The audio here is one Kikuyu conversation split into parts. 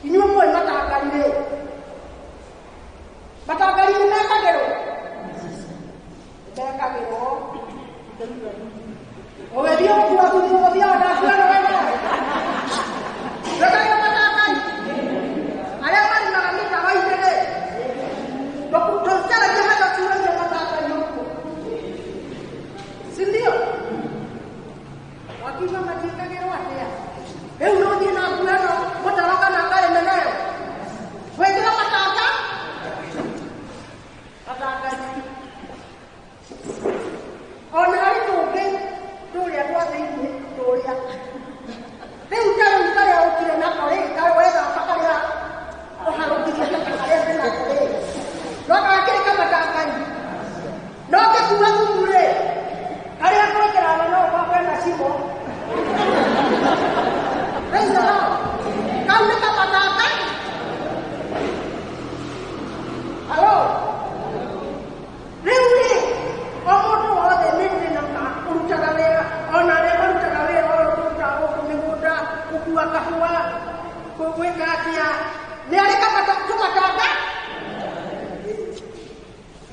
Inyuĩ mũĩ matangari rĩ, matangari nĩ mekagĩrwo, mekagĩrwo ũgĩthiĩ gũkua thumu ũthiaga ndaciana wena wekagĩra matangari arĩa marimaga mĩtaro-inĩ rĩ, tũcaragia harĩa turagia matangari ũguo, si ndio? Wakiuga matiĩkagĩrwo atĩa? Rĩu no thiĩ na nguo ĩno mũtaro kana ngarĩme nayo gwĩkĩra matanga matangari. Ona harĩ tũngĩ tũrĩa twa thĩinĩ tũrĩa rĩu ta rĩu karĩa ũkire nako rĩ, wethamba karĩa ũharũkirie taka karĩa ndĩ nako rĩ, no gakĩrĩ kamatangari, no ngĩkua thumu rĩ, karĩa gwĩkĩra no kwena cimo. Praise the Lord. Kau nĩ kamatanga. Halo. Rĩu rĩ, o mũndũ wothe nĩ ndĩ na ma ũrutaga wĩra, ona arĩa marutaga wĩra ũyũ tũrutaga gũkũ mĩgũnda, gũkua kahũa, gwĩka atĩa, nĩ arĩ tũmatanga.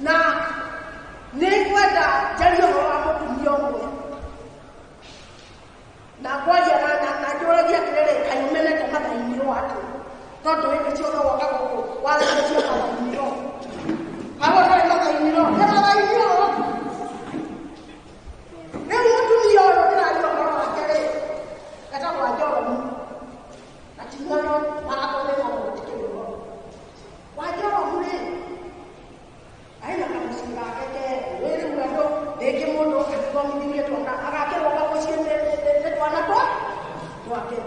Na nĩ ngwenda njarie ũhoro wa mũtumia ũmwe, na ngwaria na njũragia atĩrĩrĩ, kaĩ ũmenete mathainirwo atĩ tondũ hĩndĩ ciothe woka gũkũ waragia mathainirwo, hau ũtarĩ mathainirwo nĩ mathainirwo. Rĩu mũtumia ũyũ ndĩraria ũhoro wake rĩ, etagwo Njoromu, na ti ng'ano marathomera gũtikĩrĩ ũhoro wa Njoromu rĩ, aina kamũciĩ gake kega. Rĩu andũ rĩngĩ mũndũ agĩthomithirie twana agakĩrwo kamũciĩ nĩ twana twa twake.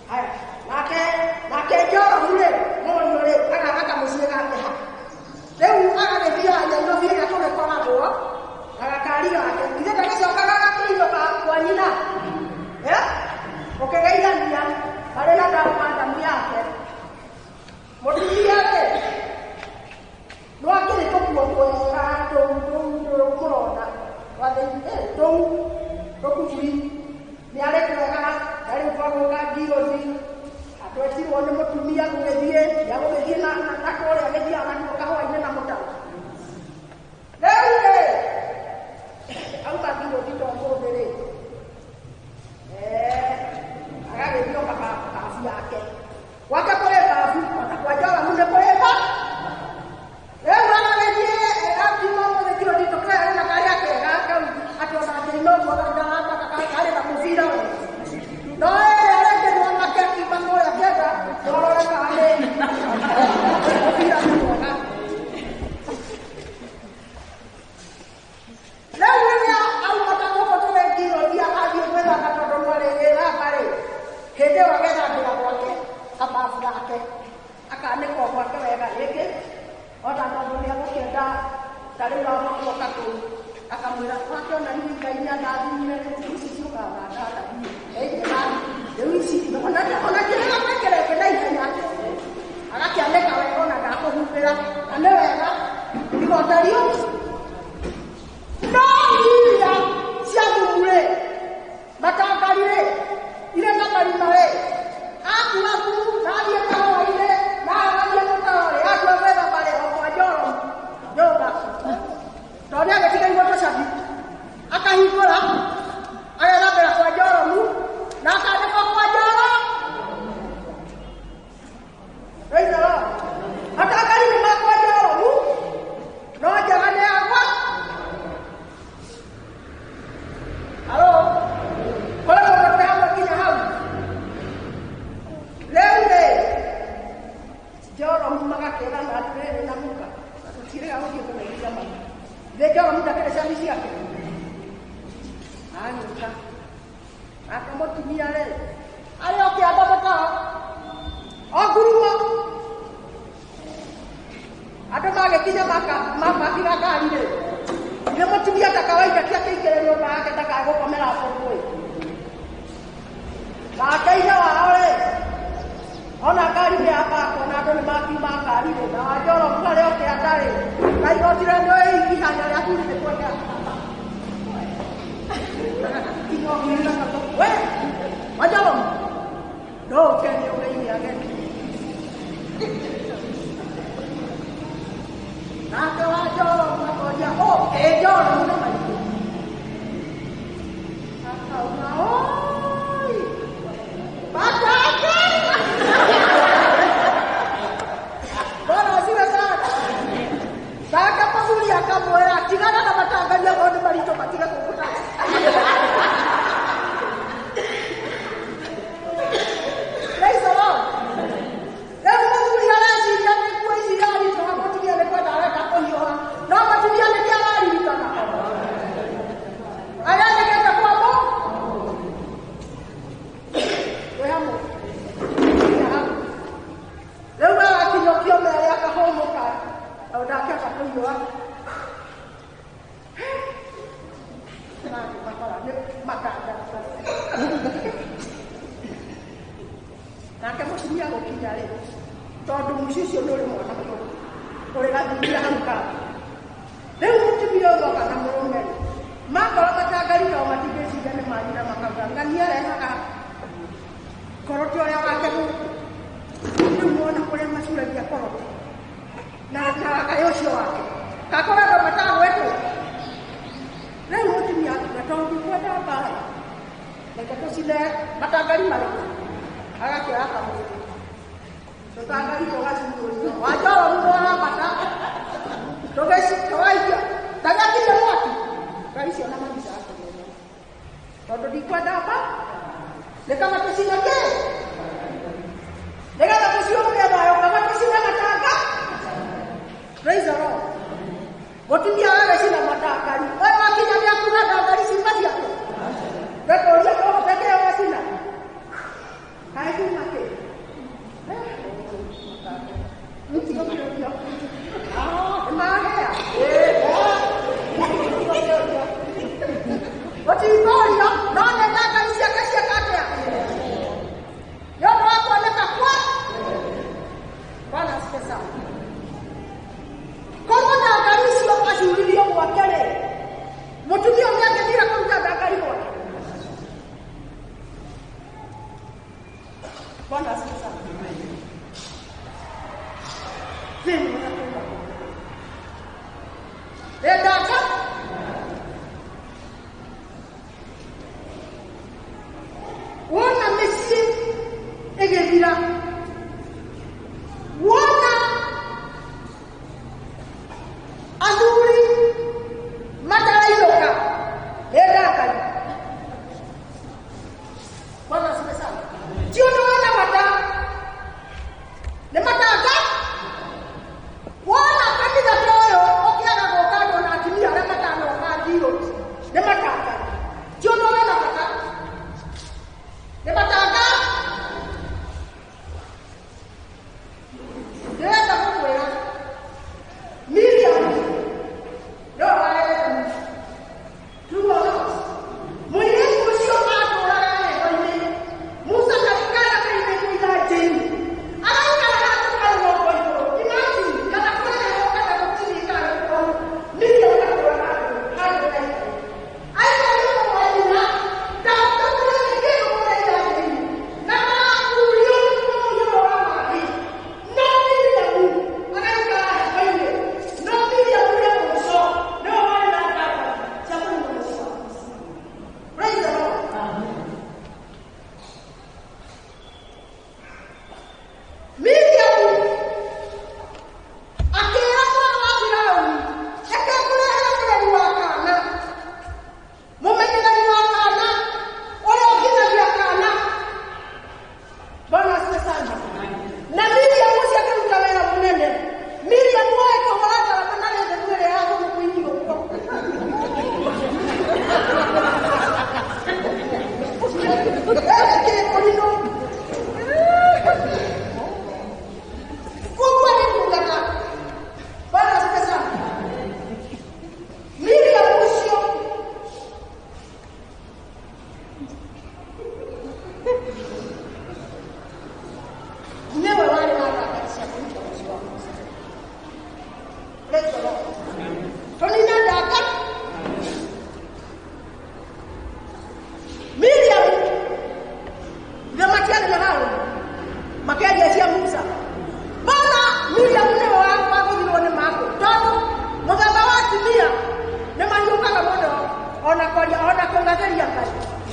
Haya, nake Njoromu rĩ, mũriũ rĩ, agaka kamũciĩ gake ha rĩu agagĩthiaga Nairobi ĩrĩa tũgĩkoragwo na gakari gake, ithe ndagĩcokaga gakĩinũka kwa nyina, ũkĩgeithania marĩ na madamu yake. Mũtumia rĩ, no akĩrĩ tũkuo twega tũu tũu tũu mũrona twathĩinĩ tũu tũkuburi nĩ arĩ twega. Na rĩu twagũka ngirothi atwetirwo nĩ mũtumia gũgĩthiĩ nĩagũgĩthiĩ na kũrĩa agĩthiaga nakuo kahũa-inĩ na mũtaro. Rĩu rĩ, auma ngirothi to mũthĩ rĩ, agagĩthiĩ oka babu yake gwake kũrĩ babu, ona kwa Njoromu nĩ kũrĩ babu. Rĩu agagĩthiĩ akiuma mũthĩ ngirothi tũkĩrĩa na karĩa kega kau atĩ ona angĩina ũguo karĩ na mũbira we, no ĩrĩa rĩngĩ mwanake akiuma kũrĩa kĩenda norore kana nĩ mũbira nĩ mwega. Rĩu rĩrĩa auma ta gũkũ tũrĩ ngirothi athiĩ gwĩthamba, tondũ mwarĩgĩthamba rĩ, hĩndĩ ĩyo agethambĩra gwake kababu gake, akanĩkwo gwake wega rĩngĩ, ona tondũ nĩ egũkĩenda ta rĩu agoka kũu akamwĩra wakĩona hihi Ngai nĩ andathimire rĩu ici ciũkaga na ndanda ĩngĩra rĩu ici ona kĩrĩga gwĩkĩra ĩngĩ na ihenya, agakĩanĩka wega ona ndakũhumbĩra na nĩ wega igotario. No iria cia thumu rĩ, matangari rĩ, irĩ na marima rĩ, akua thumu na athiĩ kahũa-inĩ na agathiĩ mũtaro rĩ, atua gwĩthamba rĩ, o kwa Njoromu nyũmba, tondũ nĩ agĩtigairwo tũcabi, akahingũra agethambĩra kwa Njoromu na akandĩkwo kwa Njoro. Praise the Lord. Matangari nĩ makwa Njoromu, no njega nĩ yakwa. Halo, kũrĩ mũndũ twĩ hamwe nginya hau? Rĩu rĩ, Njoromu magakĩrana atĩrĩrĩ na guka, na tũtirĩga gũthiĩ kũgeithia mami. Ithe Njoromu ndakĩrĩ ciana ciake agĩũka nake mũtumia rĩ, arĩ o kĩanda mũtaro o ngurumo. Andũ magĩkinya makiga ngari rĩ, ithe mũtumia ta kawaida ti akĩingĩre nyũmba yake ndakae gũkomera mbũkũ. Nake ithe wao rĩ, ona ngari nĩ yabakwo na andũ nĩ makiuma ngari rĩ, na Wanjoromu arĩ o kĩanda rĩ, na igotire nĩ ihanya rĩa thuri nĩ kwendera we Wanjoromu no ũke nĩ ũgeithie ageni. mũtumia rĩ tondũ mũciĩ ũcio nĩ ũrĩ mwanake ũngĩ ũrĩ gathuri hau kando rĩu mũtumia ũyũ oka na mũrũme rĩ makorwo matangari nao matingĩciria nĩ mathira makauga ng'ania arehaga korote ũrĩa wake gũkũ rĩu mona kũrĩa macuragia korote na wakaĩ ũcio wake kakora andũ matagwetwo rĩu mũtumia akiuga tondũ ndikwenda mbara reke tũcine matangari marĩkũ agakĩoya kamũtĩ tũtangari tũgacuurũrio wanjoro mũrambata tũgaikia ndagakirie mwaki ngari icio na mabica akĩmenya tondũ ndikwenda mba nĩ kaba tũcine kĩ nĩgetha mũciĩ ũgĩe thayũ kaba tũcine matanga. Praise the Lord. Mũtumia agagĩcina matangari ũyũ wakinya nĩakuga ndangari ciuma ciake ngakũria ũhoteke ũgacina kaĩ kuma kĩ nĩmahea gũtingũrio no nĩ ndangari ciake cieka atĩa nĩ ũndũ wa kuoneka kwa Bwana asifiwe sana. Korwo ndangari icio acuririo gwake rĩ mũtumia ũrĩa angĩthira kũruta ndangari gwake. Bwana asifiwe sana. Thĩna ũrĩa kuuma nĩ ndanga wona mĩciĩ ĩgĩthira wona athuri matarainũka nĩ ndangari. Bwana asifiwe sana. Ti ũndũ wĩna bata nĩ matanga wona kanitha ta ũyũ ũkĩaga gũka andũ na atumia arĩa matanoka ndirũ nĩ matanga. Ti ũndũ wĩna bata nĩ matanga. Ndĩrenda gũkwĩra Miriam nĩwe warehete Musa. True or not? Mũirĩtu ũcio atũũraga heho-inĩ. Musa karĩ kairĩtu ithanjĩ-inĩ. Araikara handũ karũgongo igũrũ. Imagine, kana kũrĩ heho kana gũtirĩ kana gũkorwo. Miriam atũũraga handũ kairĩtu. Aikarĩte kwa nyina, ndahota kũrĩa kĩndũ kũrĩa ithanjĩ-inĩ. Na arakurio nĩ mũiyũro wa maaĩ. No Miriam agaikara heho-inĩ. No Miriam ũrĩa mũico nĩwe warĩ na nganga cia kũrima mũciĩ wa Musa. Praise the Lord. Miriam akĩra mwana wa Firaũni, reke ngũrehere mũreri wa kaana, mũmenyereri wa kaana, ũrĩa ũkinyagia kaana. Bwana asifiwe sana. Na Miriam ũcio akĩruta wĩra mũnene. Miriam oĩ kũhũra ndarama na rĩthĩmu ĩrĩa ya gũkũ-inĩ ũguo. Kĩrĩkũrinũ. Koguo nĩ ndungata. Bwana asifiwe sana. Miriam ũcio nĩwe warĩ na ndangari cia kũruta mũciĩ wa Musa. Praise the Lord. Tũnine ndanga. Miriam ithe matiarĩ na Harũni makĩaria cia Musa. Bana Miriam nĩwe wagũthirwo nĩ mangũ tondũ mũthemba wa atumia nĩ mahiũkaga mũno ona kwaria ona kũngathĩria Ngai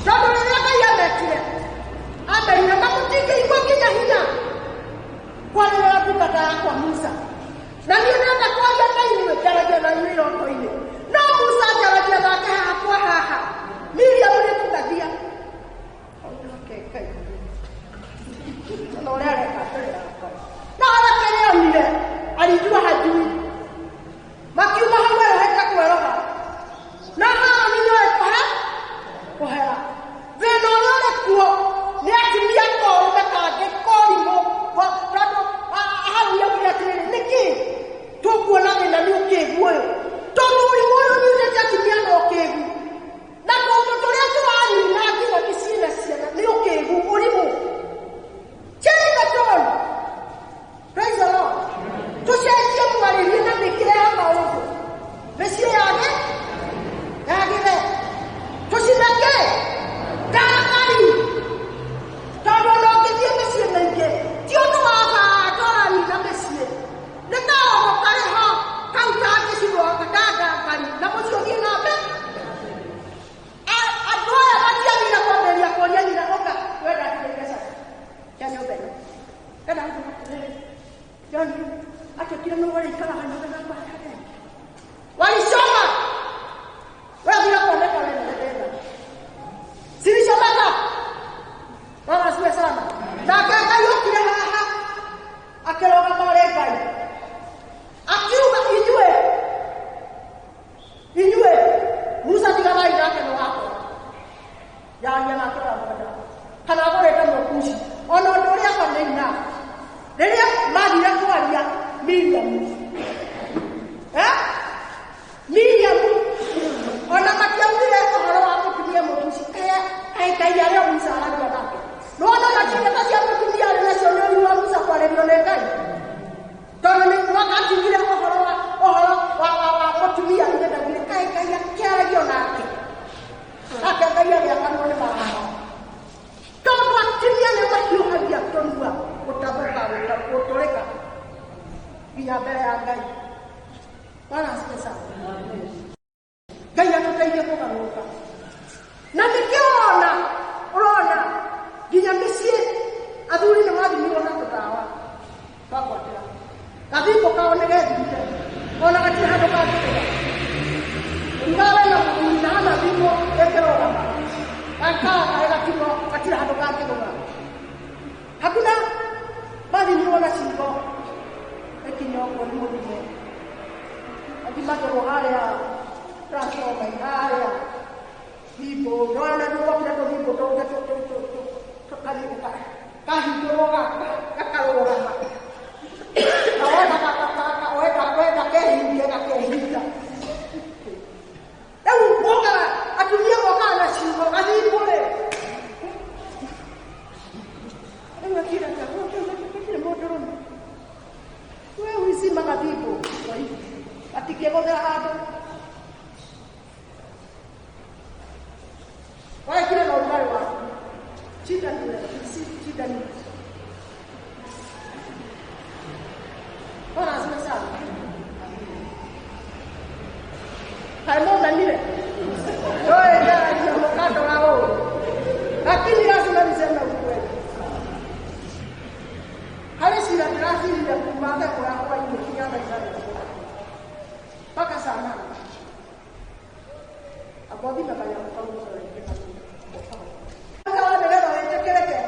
tondũ rĩrĩa Ngai ametire amerire na mũtingĩigua nginya hinya kwarĩrĩra ndungata yakwa Musa na niĩ ndĩrenda kwaria na inyuĩ njaragia na inyuĩ iroto-inĩ no Musa njaragia nake hakwa haha Miriam nĩ kũngathia onake Ngai na ũrĩa areka mbere yakwa na haraka nĩonire alijua hajui makiuma hau erohete kweroha na Harũni nĩoĩ kũhe kũhera thĩna ũrĩa ũrĩ kuo nĩ atumia korũme kangĩ korimũ tondũ Harũni augire atĩrĩrĩ nĩkĩ tũkuona thĩna nĩ ũkĩgu ũyũ tondũ Arĩa Musa aragia nake. Nĩwona na ciĩga cia mũtumia arĩ nacio nĩ ũru wa Musa kwarĩrio nĩ Ngai. Tondũ nĩ wakatigire ũhoro wa mũtumia ithe ndaugire kaĩ Ngai akĩaragio nake. Nake Ngai agĩakanwo nĩ maraya. Tondũ atumia nĩ mahiũhagia tũnua gũtathũka gũtũrĩka nginya mbere ya Ngai. Bwana asifiwe sana. Ngai atũteithie kũgarũrũka. Na nĩkĩo ũrona ũrona nginya mĩciĩ athuri nĩ mathimirwo na tũtawa twa gwatĩra. Gathimbo kao nĩ gethirire ona gatirĩ handũ kangĩrũga. Ũrugaga wena mũthuri na hana thimbo ĩkĩrũgama. Gakaga karĩ gatigwo gatirĩ handũ kangĩrũga. Hakuna mathimirwo na ciugo ĩkinya ũguo nĩ mũthime. Athimagĩrwo harĩa transformer harĩa thimbo nĩwona nĩwokire tũthimbo tũngĩ kahingũrwo gakarũgama na wona wenda wenda kehinge gakehinga. Rĩu mokaga atumia mokaga na ciugo gathimbo rĩ rĩu akira gũtirĩ mũndũrũme we wicima gathimbo gatingĩgũthĩra handũ wekire na ũrugarĩ waku. Shida ni wewe, si shida ni Bwana asifiwe sana. Kaĩ mũmenire Oe ndaragia mũkandora ũũ, lakini lazima niseme ukweli. Harĩ cira ndĩracirire kuma theko ya hwainĩ nginya thaa ithathatũ mpaka saa 8 akothima kanyamũ kau mũrorete kanini nĩgetha wĩtĩkĩrĩke.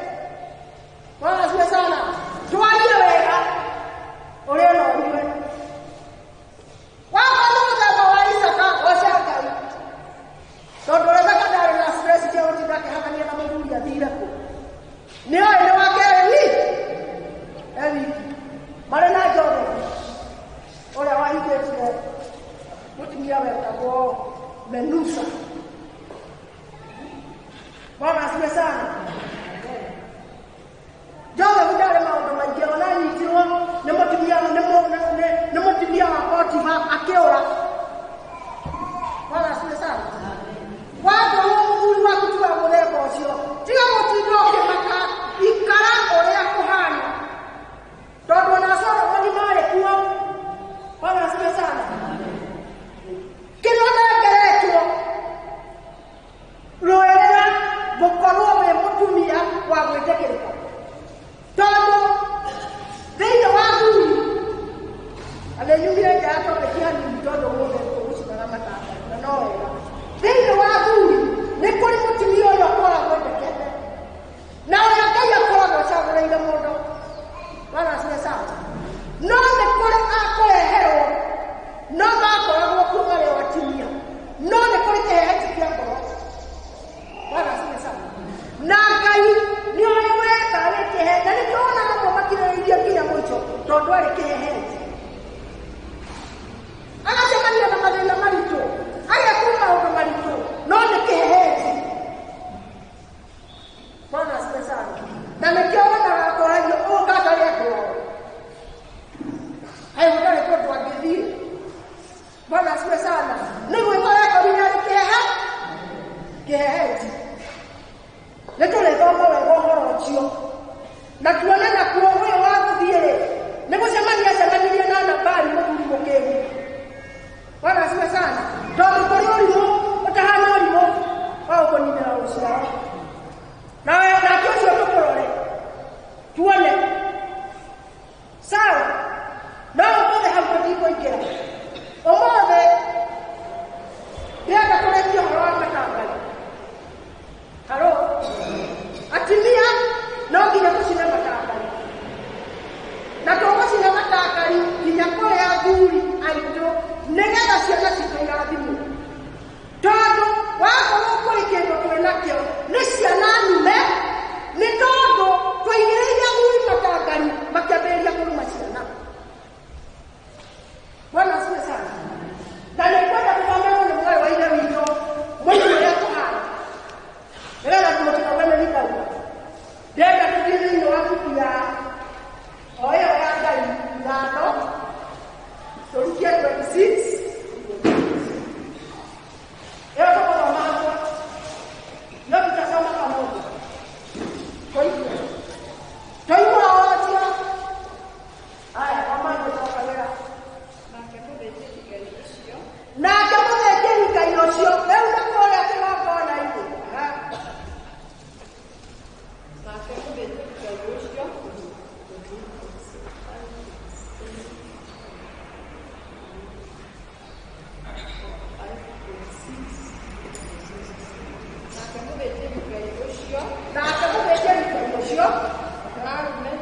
Bwana asifiwe sana. Twarie wega ũrĩa no ũigue. Wakwa nĩ mũthemba wa Isaka goca Ngai. Tondũ Rebeka ndarĩ na stress cia gũtinda akĩhang'ania na mũthuri athire kũ. Nĩ oĩ nĩ wake wi e wiki. Marĩ na Joseph ũrĩa wahikĩtie mũtumia wetagwo Menusa. Bwana asifiwe sana. Joseph ndarĩ maũndũ maingĩ ona anyitirwo nĩ mũtumia nĩ mũtumia wa Potifa akĩũra. Bwana asifiwe sana. Wakorwo mũthuri waku ti wa mũthemba ũcio, tiga gũtinda ũkĩmaka, ikara ũrĩa kũhana. Tondũ ona Solomoni marĩ kuo. Bwana asifiwe sana. Kĩrĩa ũnengeretwo rũĩrĩra gũkorwo wĩ mũtumia wa gwĩtĩkĩrĩka. Tondũ thĩinĩ wa thuri na nĩ nyumire nja ya topic hanini tondũ ũmũthĩ tũgũcinaga matanga na no wega. Thĩinĩ wa thuri nĩ kũrĩ mũtumia ũrĩa ũkoragwo endekete na ũrĩa Ngai akoragwo acagũrĩire mũndũ. Bwana asifiwe sana. No nĩ kũrĩ akũreherwo no makoragwo kuo marĩ o atumia no nĩ kũrĩ kĩhehenji kĩa ngoro. Bwana asifiwe sana. Na Ngai nĩ oĩ wega wĩ kĩhe na nĩkĩo wonaga amwe makirĩrĩirie nginya mũico tondũ arĩ kĩhehenji. Agacemania na mathĩna maritũ, agekwo maũndũ maritũ, no nĩ kĩhehenji. Bwana asifiwe sana. Na nĩkĩo wonaga akoragio ũũ gatarĩ andũ ao. Kaĩ gũtarĩ kũndũ angĩthiĩ. Bwana asifiwe sana. Nĩ gwĩkora ekorire arĩ kĩhehe kĩhehenji. Nĩ tũrĩthoma wega ũhoro ũcio na tuone nakuo ũyũ wa gũthiĩ rĩ nĩ gũcemania acemanirie na Nabali mũthuri mũkĩgu. Bwana asifiwe sana. Tondũ kũrĩ ũrimũ ũtahana ũrimũ wa gũkũninĩra rũciaro. Nawe nake ũcio tũkũrore tuone sawa. No ũmũthĩ hau tũtikũingĩra. Ũmũthĩ ndĩrenda kũrĩkia ũhoro wa matangari. Halo, atumia no nginya tũcine matangari. Nake mũthĩnjĩri-Ngai ũcio nake mũthĩnjĩri-Ngai ũcio Nake mũthĩnjĩri-Ngai ũcio arume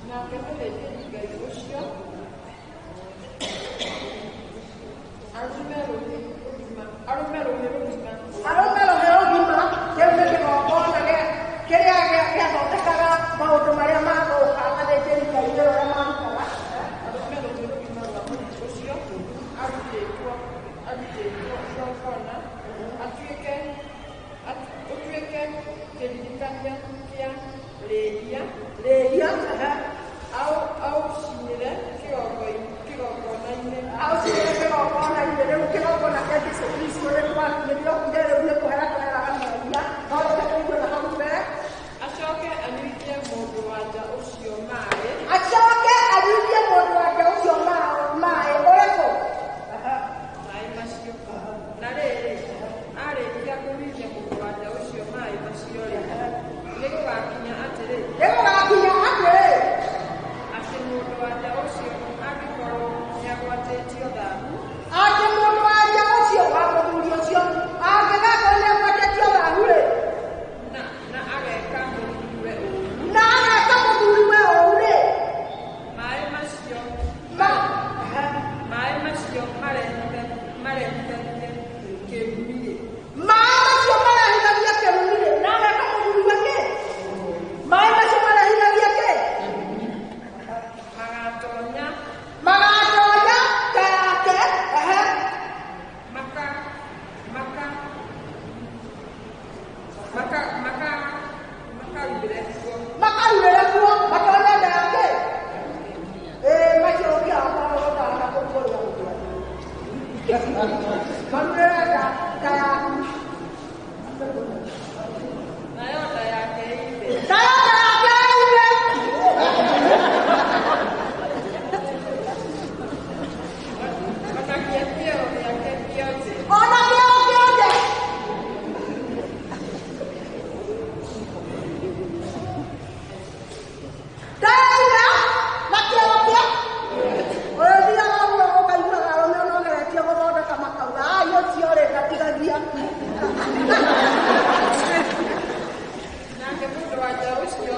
nake mũthĩnjĩri-Ngai ũcio arume rũhĩ rũgima arume rũhĩ rũgima arũme rũhĩ rũgima. Kĩu nĩ kĩgongona kĩrĩa gĩathondekaga maũndũ marĩa magũka athĩnjĩri-Ngai wĩra ũrĩa marutaga. Arume rũhĩ rũgima rwa mũtu ũcio arutĩtwo igongona atuĩke ũtuĩke kĩririkania kĩa rĩĩhia. Rĩhia. Aũcinĩre kĩgongona-inĩ. Aũcinĩre kĩgongona-inĩ. Rĩu kĩgongona kĩa Jesũ Kristo nĩgĩokire rĩu nĩ kũhera kũheraga mehia, no reke tũigue na hau mbere. Acoke anyuithie mũndũ wa nja ũcio maaĩ. Acoke anyuithie mũndũ wake ũcio maaĩ ũrĩkũ? Maaĩ macio. Na rĩrĩ, arĩkia kũnyuithia mũndũ wa nja ũcio maaĩ macio-rĩ, nĩgũgakinya atĩrĩ, Nĩgũgakinya atĩrĩ, atĩ mũndũ wa nja ũcio angĩkorwo nĩagwatĩtio thaahu, atĩ mũndũ wa nja ũcio wa mũthuri ũcio angĩgakorwo nĩagwatĩtio thaahu-rĩ, na ageka mũthuriwe ũũru, na ageka mũthuriwe ũũru-rĩ, maaĩ macio ma maaĩ macio marehithagie kĩrumi-rĩ, maaĩ macio marehithagia kĩrumi-rĩ, na ageka mũthuriwe kĩ? Maaĩ macio marehithagia kĩ? Magatoonya Magatonya nda yake. Maka maka maka maka makarumĩre kuo. Makarurĩre kuo, matonye nda yake. Ĩĩ, macio ũthiaga kwarogota na kũu kũrĩa marurĩre nda yaku. Nayo nda yake ĩimbe. Nayo nda yake ĩimbe. Ona kĩo kĩero gĩake kĩonje. Ona kĩero kĩonje. Ndaira na kĩero kĩa ũrĩthiaga ũguo ũkaiguaga arũme ona ũgeretie gũthondeka makauga ai ũcio rĩ ndatigagia. Nake mũndũ wa nja ũcio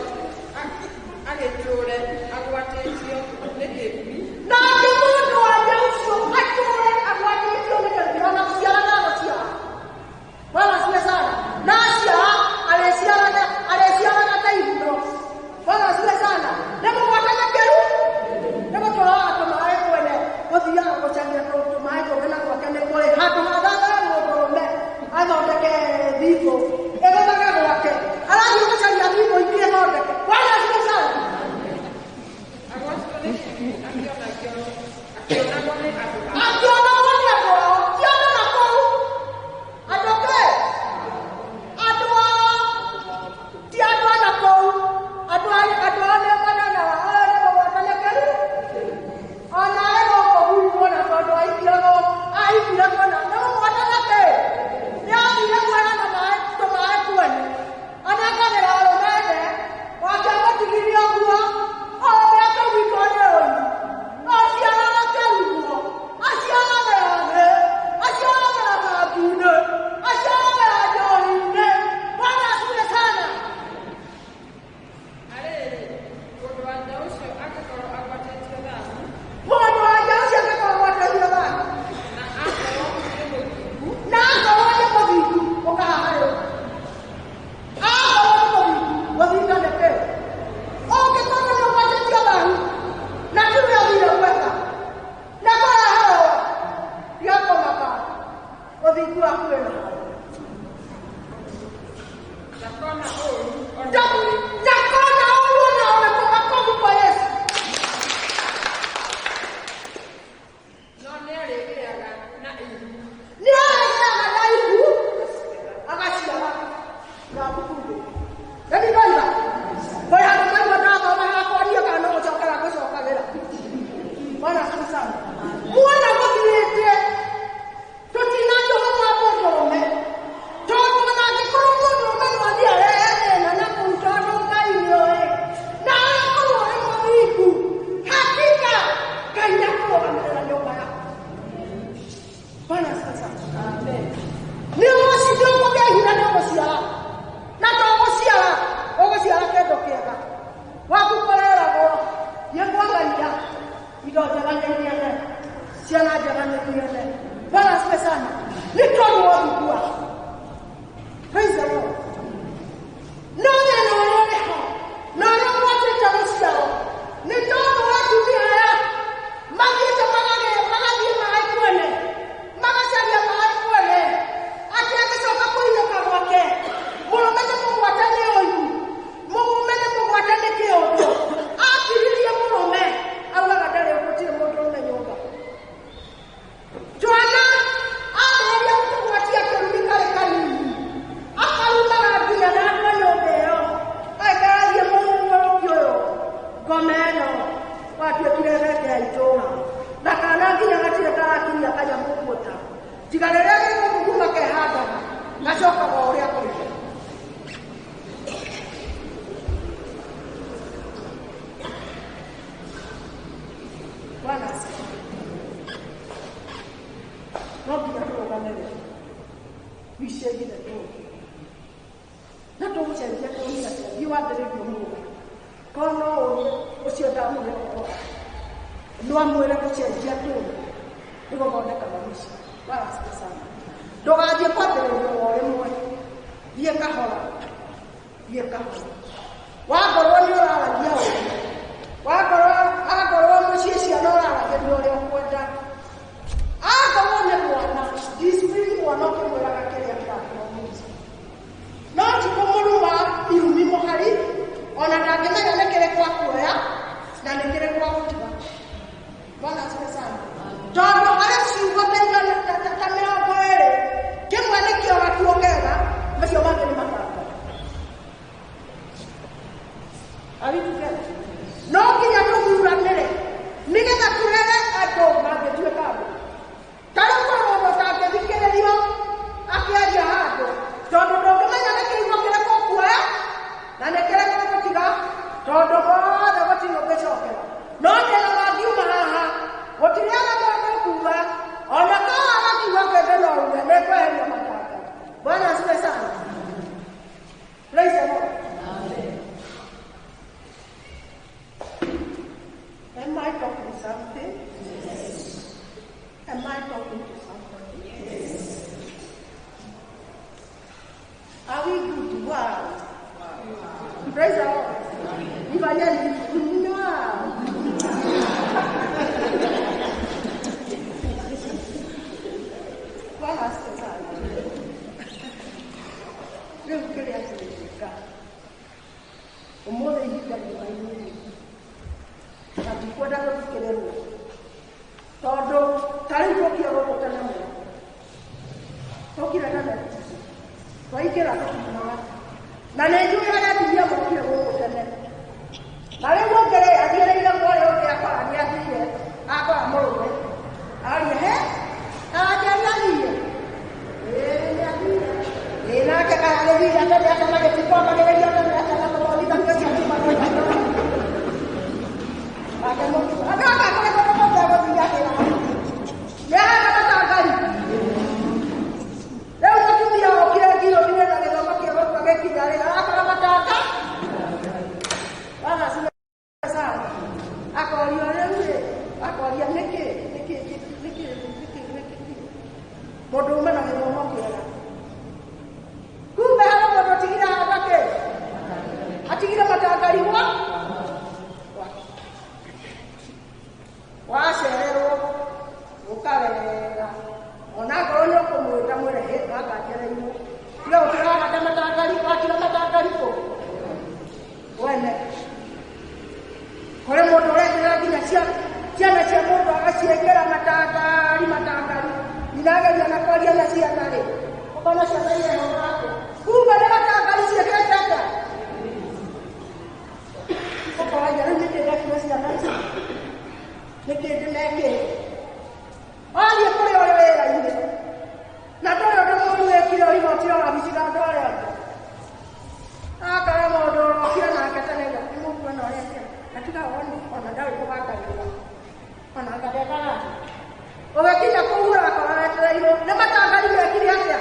agĩtũũre agwatĩtio nĩ kĩrumi. Nake mũndũ wa nja ũcio atũũre agwatĩtio nĩ kĩrumi, ona gũciara ndagũciara. Bwana asifiwe sana. Na aciara arĩciaraga arĩciaraga ta ihuno. Bwana asifiwe sana. Nĩ mũgwatane kĩru nĩ gũtwaraga tũmaĩ mwene gũthiaga gũcaria tũmaĩ kũngĩ na gwake nĩ kũrĩ handũ hathathae mũndũrũme athondeke thibũ ĩgũthage gwake arathiĩ gũcaria thibũ ingĩ ĩthondeke. Bwana asifiwe sana. Agwatwo nĩ kĩrumi akĩonagwo nĩ andũ ao. Akĩonagwo nĩ andũ ao, ti andũ na kũu, andũ kĩ andũ ao, ti andũ a na kũu, andũ ao nĩ mananaga aya nĩ mũgwatane kĩru ona arĩ gũkũ guitũ na tondũ aingiragwo aingire kuona nĩ mũgwatane kĩ nĩ athire kuona maĩ tũmaĩ kwene anengagĩra arũme ene wake amũtigirie ũguo arũme akĩrugwo nĩ ũiru aciaraga kĩruguo aciaragĩra thĩ aciaragĩra bangi-inĩ aciaragĩra njohi-inĩ. Bwana asifiwe sana. Na rĩrĩ, mũndũ wa nja ũcio angĩkorwo agwatĩtio thaahu, Mũndũ wa nja ũcio angĩkorwo agwatĩtio thaahu, na akorwo nĩ mũthingu, na akorwo nĩ mũthingu, ũkahaha rĩu akorwo nĩ mũthingu gũthinga nĩ kĩ ũngĩkorwo nĩ ũgwatĩtio thaahu na tiwe athire gwetha na kũreherwo tiga kũmaka ũthingu waku wĩna hau. Ndakona ũũru ona ũrĩkũ. Ndakona ũru ona ũrĩkũ. Makofi kwa Yesu. No nĩarĩgĩaga na ihu. Nĩ arĩgĩaga na ihu agaciara na thukuru nĩ ndoiga kũrĩ handũ maigua ndathoma hakwaria kana no gũcokera ngũcokagĩra. Bwana asifiwe sana. Muona gũthiĩte tũtinatũhoma mũndũrũme. Acokaga o ũrĩa akorire. Bwana asifiwe. No nginya tũrũgame wega. We change the tone. Na tũgũcenjia tone atĩa? Thiĩ wambĩrĩrie ũmũthĩ. Korwo no ũrie ũcio ndamũhe ũhoro. No amwĩre gũcenjia tone nĩ gũthondekaga mũciĩ. Bwana asifiwe sana. Ndũgathiĩ kwambĩrĩria o rĩmwe. Thiĩ kahora. Thiĩ kahora. Wakorwo nĩ ũraragia ũru. Wakorwo akorwo mũciĩ ciana ũraragĩria ũrĩa ũkwenda. Akorwo nĩ mwana, discipline mwana ũkĩmwĩraga kĩrĩa kĩrakorwo mũciĩ. No ti kũmũruma irumi mũhari, ona ndangĩmenya nĩ kĩrĩkũ akuoya na nĩ kĩrĩkũ agũtiga. Bwana asifiwe sana. Tondũ harĩ ciugo ta igana ta 20, kĩmwe nĩkĩo gatuo kega, macio mangĩ nĩ matanga. Are we together? No nginya tũthuranĩre nĩgetha tũrere andũ mangĩtuĩka andũ. Ta rĩu kwĩ mũndũ ũtangĩthikĩrĩrio akĩaria handũ, tondũ ndũngĩmenya nĩ kĩugo kĩrĩkũ ũkuoya na nĩ kĩrĩkũ ũgũtiga, tondũ mothe gũtirĩ ũngĩcokera. No ndĩna mangiuma haha, gũtirĩ ona mũndũ ũkuga, ona korwo agakiuga kĩndũ no uge, nĩ kweheria matanga. Bwana asifiwe sana. Praise the Lord. Am I talking something? Yes. Am I talking to somebody? Yes. Are we good? Wow. Praise the Lord. Wow. Bwana asifiwe sana. Rĩu kĩrĩa kĩrĩka ũmũthĩ ihinda rĩmainĩ na ndikwenda gũthikĩrĩrwo tondũ ta rĩu tũkire gũkũ tene mũno, tũkire tene twaingĩra tũkiumaga, na nĩ njũĩ harĩa atumia mokire gũkũ tene, na rĩu ũngĩ-rĩ athiĩrĩire mwarĩ ũngĩ akora nĩ athire, akora mũrũme aria he aranjĩra athire, ĩĩ nĩ athire, ĩĩ nake kaĩ agĩthire tene atema gĩtikwambagĩrĩria tene atema kũthomithania cio kiuma andũ aka kũrĩ kũndũ gũthire akĩra nĩ ahana matangari. Rĩu mũtumia okire ngirũmire na gĩthomo kĩega ũguo gĩkinya rĩ, arakora matanga. Bwana asifiwe sana. Akorio rĩu rĩ, akoria nĩkĩ nĩkĩ nĩkĩ nĩkĩ nĩkĩ mũndũ ume na gĩthomo kĩega, kumbe harĩ mũndũ ũtigire handa kĩ atigire matangari gwa wacererwo ũkawega, onakorwo nĩ ũkũmwĩta mwĩre hĩ gaka njereirwo, tiga ũtirahanda matangari, watiga matangari kũ wene. Kũrĩ mũndũ ũrekĩra nginya ciana cia mũndũ agaciĩkĩra matangari matangari, inageria na kwaria na ciana rĩ, ũkona ciana irehũra atĩa, kumbe nĩ matangari ciĩkĩte atĩa, ũkoragia rĩu nĩkĩ ndekire ciana ici, nĩkĩ ndĩmekĩre. Wathiĩ kũrĩ ũrĩ wĩra-inĩ na ndũrĩ ũndũ mũũru wĩkire ũribotire wabici na andũ arĩa angĩ, akara mũndũ ũrokire nake tene nĩmũkuona ũrĩa ekĩra, na tiga wone ona ndarĩ kũbanga wĩra ona ngadekaga atĩa, ũgĩkinya kũu ũrakora wetereirwo nĩ matangari mekire atĩa.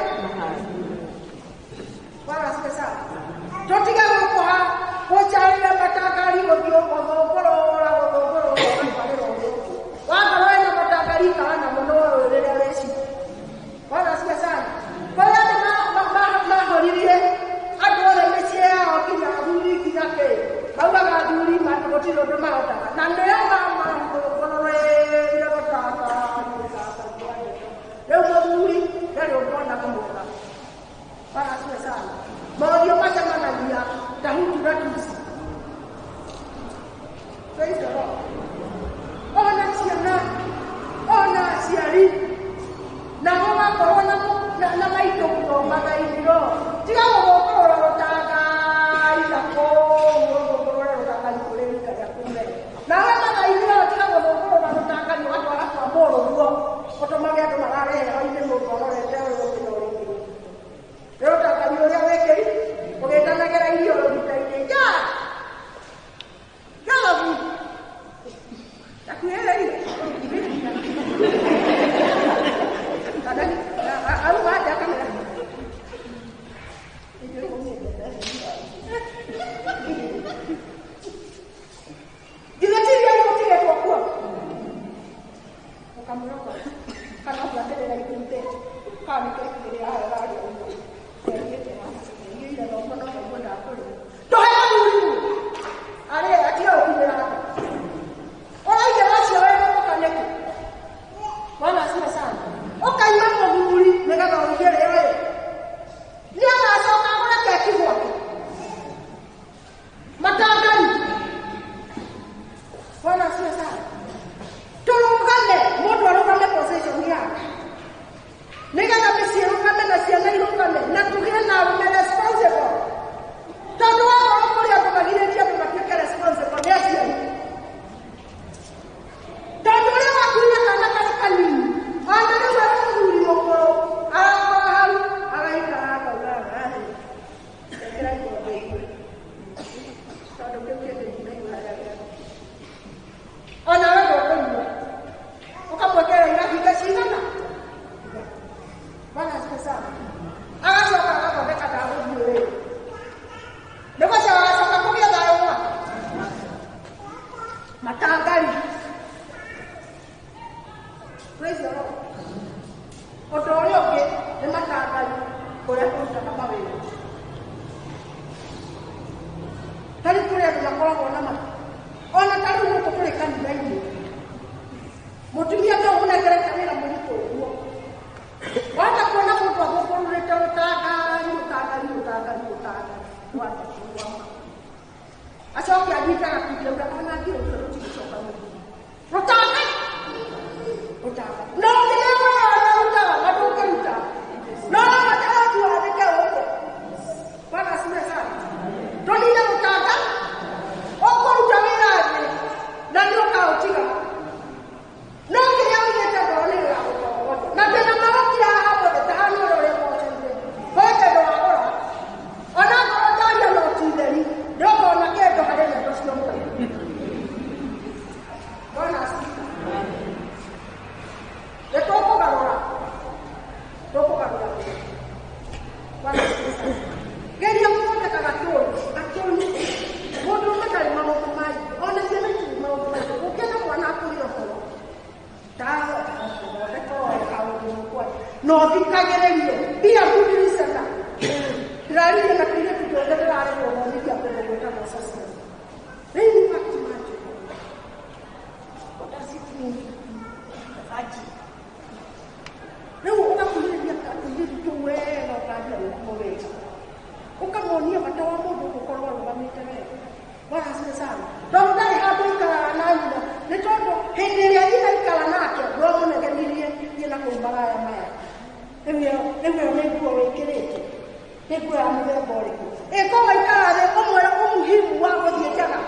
Kũrĩa tũrutaga mawĩra. Ta rĩu kũrĩ andũ makoragwo na ma ona ta rĩu gũkũ tũrĩ kanitha-inĩ. Mũtumia to ũmũnengerete wĩra mũritũ ũguo. Wahota kuona mũndũ agũkũrũrĩte rũtangari rũtangari rũtangari rũtangari rwa rwa acoke anyite gakundi auga ona ngĩrũtire rũtigũcoka mũthuri. Rũtangari rũtangari. No nginya wĩra ũrĩa ũrutaga na ndũngĩruta. No no gatagatĩ wandĩke ũguo. Bwana asifiwe sana. Tũnine rũtanga ũkũruta wĩra thĩ na nĩ ũkaũtiga. No nginya ũigĩte ngoro nĩ gĩgagũtongoria. Na ndĩna magokira haha mothe ta haha nĩ ũrĩa ũrĩa kwĩ kĩndũ wagũra. Ona ngorwo ndaria no ti theri, ndũkona kĩndũ harĩ ndeto cio mũthĩ. Bwana asifiwe. Nĩ tũkũgarũra. Tũkũgarũra. Bwana asifiwe sana. Geria gũthondeka gatũni, gatũni. Mũndũrũme ndarĩ maũndũ maingĩ, ona ciana itirĩ maũndũ maingĩ. Ũngĩenda mwana akũrie ũhoro, ndahota gũthondeka ũhoro kaũndũ mũkwanja. Na ũthikagĩrĩrie, be a good listener. Ndĩraririe na tũirĩtu tuothe ndĩrarĩ gũthomithia kũndũ gwĩtagwo social. Rĩu in fact imagine. What does it mean? Virgin. Rĩu ũgakuhĩrĩria tũirĩtu tũu wega ũkanjia gwĩka wega. Ũkamonia bata wa mũndũ gũkorwo arũgamĩte wega. Bwana asifiwe sana. Tondũ ndarĩ handũ aikaraga na nyina, nĩ tondũ hĩndĩ ĩrĩa nyina aikara nake ndwamũnegenirie thiĩ na kũu maraya maya. Rĩu ĩyo nĩ nguo wĩkĩrĩte, nĩ nguo ya mũthemba ũrĩkũ? Ĩkorwo aikara thĩ ũmwĩre umuhimu wa gũthiĩ njaga.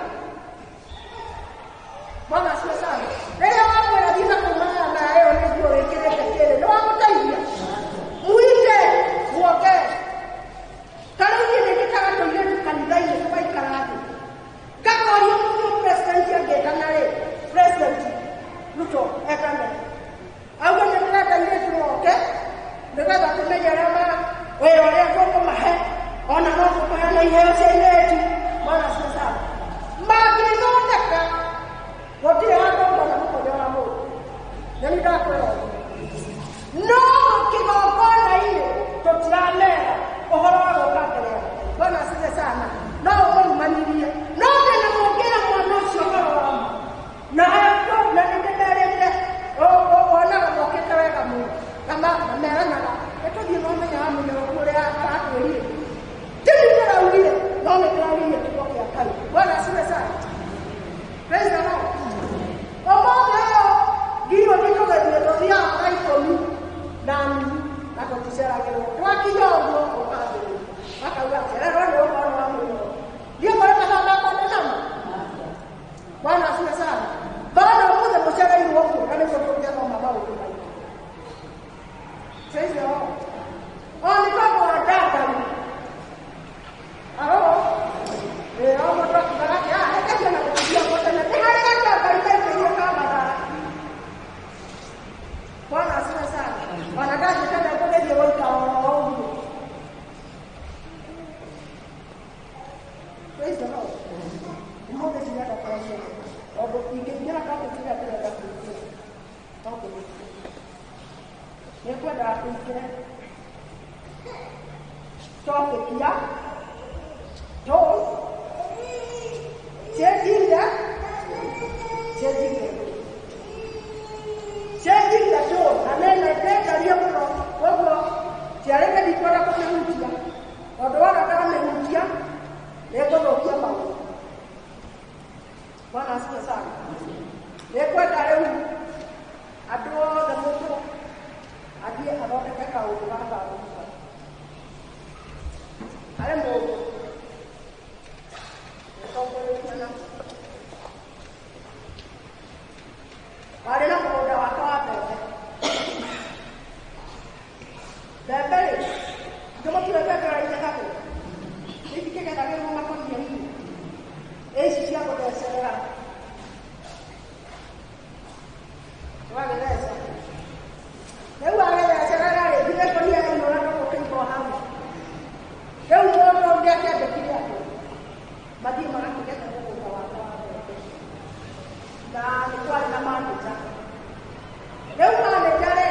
Bwana asifiwe sana. Rĩrĩa wamwĩra thiĩ na kũu maraya maya ĩyo nĩ nguo wĩkĩrĩte kĩrĩ, nĩ wamũteithia. Mwite muongee. Ta rĩu niĩ nĩ njĩtaga tũirĩtu kanitha-inĩ tũgaikara thĩ. Ngakoria mũndũ president angĩtana rĩ, President Ruto etane. Auge nĩ ndĩrenda airĩtu moke nĩgetha tũmenye ũrĩa wĩra ũrĩa tũkũmahe ona no tũkũheana iheo cia airĩtu. Bwana asifiwe sana. Mangĩthondeka gũtirĩ handũ ũngĩona mũkonyo wa mũndũ. Na nĩ ndakwĩra ũguo. No kĩgongona-inĩ tũtiramera ũhoro wa gũka mbere ya Ngai. Bwana asifiwe sana. No ũmũrumanirie. No ndĩna mũngĩra mwana ũcio ũhoro wa ma. Na na nĩ ndĩmerĩte wonaga mokĩte wega mũno. Na meranaga nĩ tũthiĩ no menya wa mũnyoroku ũrĩa aratwĩrire. Ti niĩ ndĩraugire, no nĩ ndĩraririe kiugo kĩa Ngai. Bwana asifiwe sana. Praise the Lord. Ũmũthĩ ũyũ ngirwo nĩ tũgĩthiĩ tũthiaga thaa ikũmi na nuthu na tũticeragĩrwo. Twakinya ũguo ũkambĩrĩria. Makauga cererwo nĩ ũhoro wa mũnyoroku. Ndiĩ kũrĩ mathaa makwa ndĩ namo. Bwana asifiwe sana. Bwana ũmũthĩ mũcereirwo ũguo na nĩguo tũngĩthoma maũndũ maingĩ. Praise the Lord. O nĩ tondũ wa ndangari. Aro? O mũndũ akiugaga atĩ, "Ah, reke thiĩ na gũthiĩ tene." Nĩ harĩ gatangari kaingĩrio ka mathaa. Bwana asifiwe sana. Ona ndathiĩ tene ngũgĩthiĩ gũikara oro ũguo. Praise the Lord. Ũmũthĩ ndirenda kwaria tondũ ingĩingĩra topic ĩrĩa ndĩrenda kũingĩra no kũmĩtiga. Nĩ ngwendaga kũingĩra topic ya tone, changing the changing the changing the tone. Na nĩ ndenjaria mũno koguo ciarĩte ndikwenda kũmĩhutia tondũ wona ndamĩhutia nĩ ngũthũkia maũndũ. Bwana asifiwe sana. Nĩ ngwenda rĩu andũ othe mũndũ athiĩ athondeke kaũndũ gaka gũka. Harĩ mũndũ ũtongoretie nako. Warĩ na mũgũnda wake wa mbembe. Mbembe rĩ, ndĩmũtiwe mbembe ũrĩa ithekagwo. Itikĩgethagĩrwo makũnia-inĩ. Ici cia gũthecerera. Ũgagĩtheca. Rĩu wagĩthecerera rĩ, githĩ ngũnia yaihũra ndũgũkĩigwo hau. Rĩu mũndũ ũngĩ akĩandĩkire andũ mathiĩ magakĩgetha mũgũnda wake wa mbembe. Na nĩ kwarĩ na manager. Rĩu manager rĩ,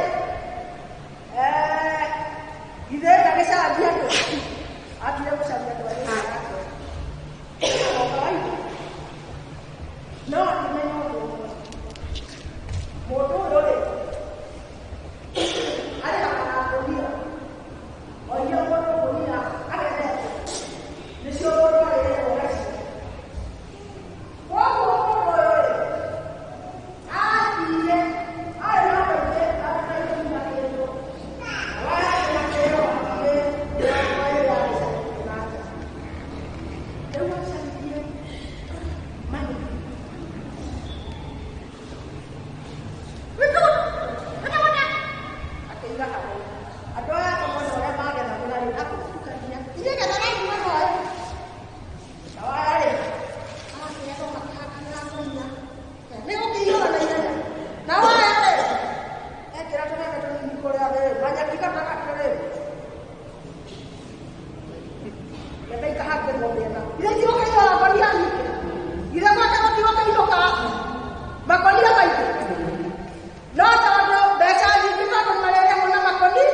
githĩ ndagĩcangia Gũcaria andũ. Athiire gũcaria andũ arĩa yake. O kawaida. No akĩmenya ũndũ ũmwe. Mũndũ ũyũ rĩ, arĩhaga na ngũnia. Oirie mũndũ ngũnia agethete. Nĩcio mũndũ arĩrĩhwo nacio. Koguo mũndũ ũyũ rĩ, athiire arĩ na andũ aingĩ arĩ na ikũmi na kĩndũ. Waya na kĩro hakuhĩ mĩrongo ĩrĩ arĩcaririe nake. Rĩu acaririe manyeki. Akĩiga hamwe. Andũ aya ake mona ũrĩa magethagĩra rĩ, akĩmatukania. Inyuĩ gethagai mwena ũyũ. Nao aya rĩ, magakĩrehwo makĩhakagĩra ngũnia. Nĩgũkĩihũra na ihenya. Nao aya rĩ, ekĩra tũrembe tũnini kũrĩa thĩ, manyeki gatagatĩ rĩ. Mbembe ikahakĩrwo mĩena. Ithe itigũkĩihũra ngũnia nyingĩ. Ithe gwake gũtigũkĩinũka makonia maingĩ. No tondũ mbeca nyingĩ tondũ marĩrehwo na makoni.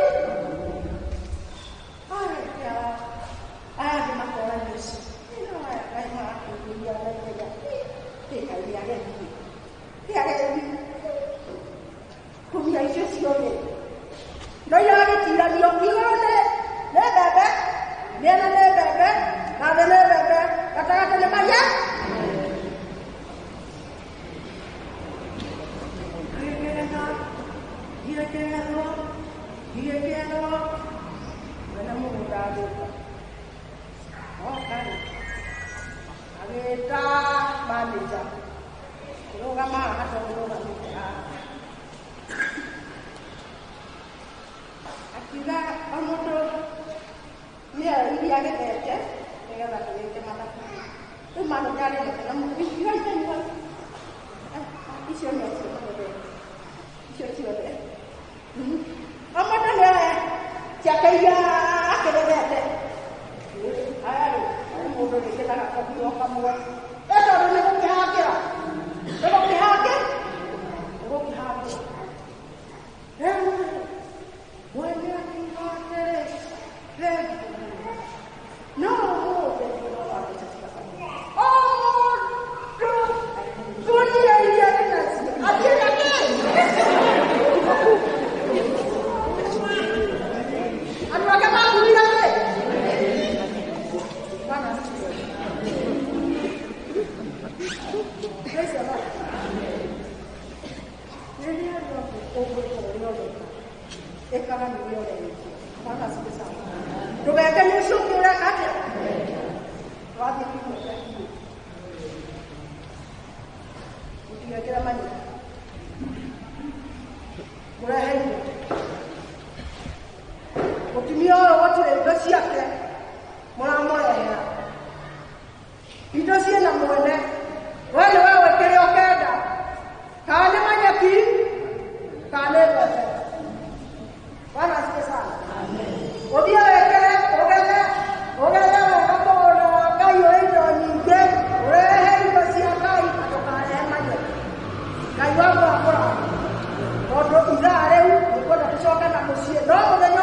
Aya angĩ makoragia ũcio. Ĩno aya Ngai marakĩingĩria na ihenya. Ĩ Ngai nĩ agethi. Nĩ agethi. Ngũnia icio ciothe. No iragĩtiranio igũrũ nĩ mbembe, mĩena nĩ mbembe, na thĩ nĩ mbembe, gatagatĩ nĩ maya. Igĩkĩgetha, igĩkĩgethwo, igĩkĩgethwo, mwene mũgũnda agĩũka. Oka rĩ, agĩta manager, kũrũgama haha tondũ rũgamĩte haha. Akiuga o mũndũ nĩoe iria agethete nĩgetha tũgĩke mathabu. Rĩu manager arĩ na igai igai. Icio nĩ acio magethete. Icio ciothe. O mũndũ nĩoe ciake iria akĩgethete. Aya rĩ, harĩ mũndũ rĩngĩ na gakobi o kamwe. Ĩ tondũ nĩ gũkĩhangĩra. Nĩ gũkĩhangĩ? Nĩ gũkĩhangĩra. Rĩu rĩ, mwene akiuga atĩrĩ, thengiũ mũno. No ũmũthĩ ndĩrona mbeca cia kanitha. O mũndũ ngũnia iria arĩ nacio, athiĩ na kĩ? Andũ ake makuire kĩ? Bwana asifiwe. Praise the Lord. Rĩrĩa rĩothe ũgwĩka ũrĩa ũreka, ĩkaga nĩ ũrĩa ũreĩkia. Bwana asifiwe sana. Ndũgeke nĩ ũcio ũngĩ ũreka atĩa? Wathiĩ kiumia kĩa kiumia. Mũtigekĩre manyeki. Mũrehe indo. Mũtumia ũyũ gũtirĩ indo ciake mũramũrehera. Indo ciĩna mwene. We nĩwe ũĩ kĩrĩa ũkenda. Kana nĩ manyeki, kana nĩ mbembe. Bwana asifiwe sana. Ũthiĩ wĩkĩre, ũgethe, ũgethe wega mũgũnda wa Ngai ũrĩ indo nyingĩ, ũrehe indo cia Ngai na ndũkarehe manyeki. Ngai wakwa akũrathime. Tondũ ithaa rĩu nĩngwenda tũcoke na mũciĩ, no mũthenya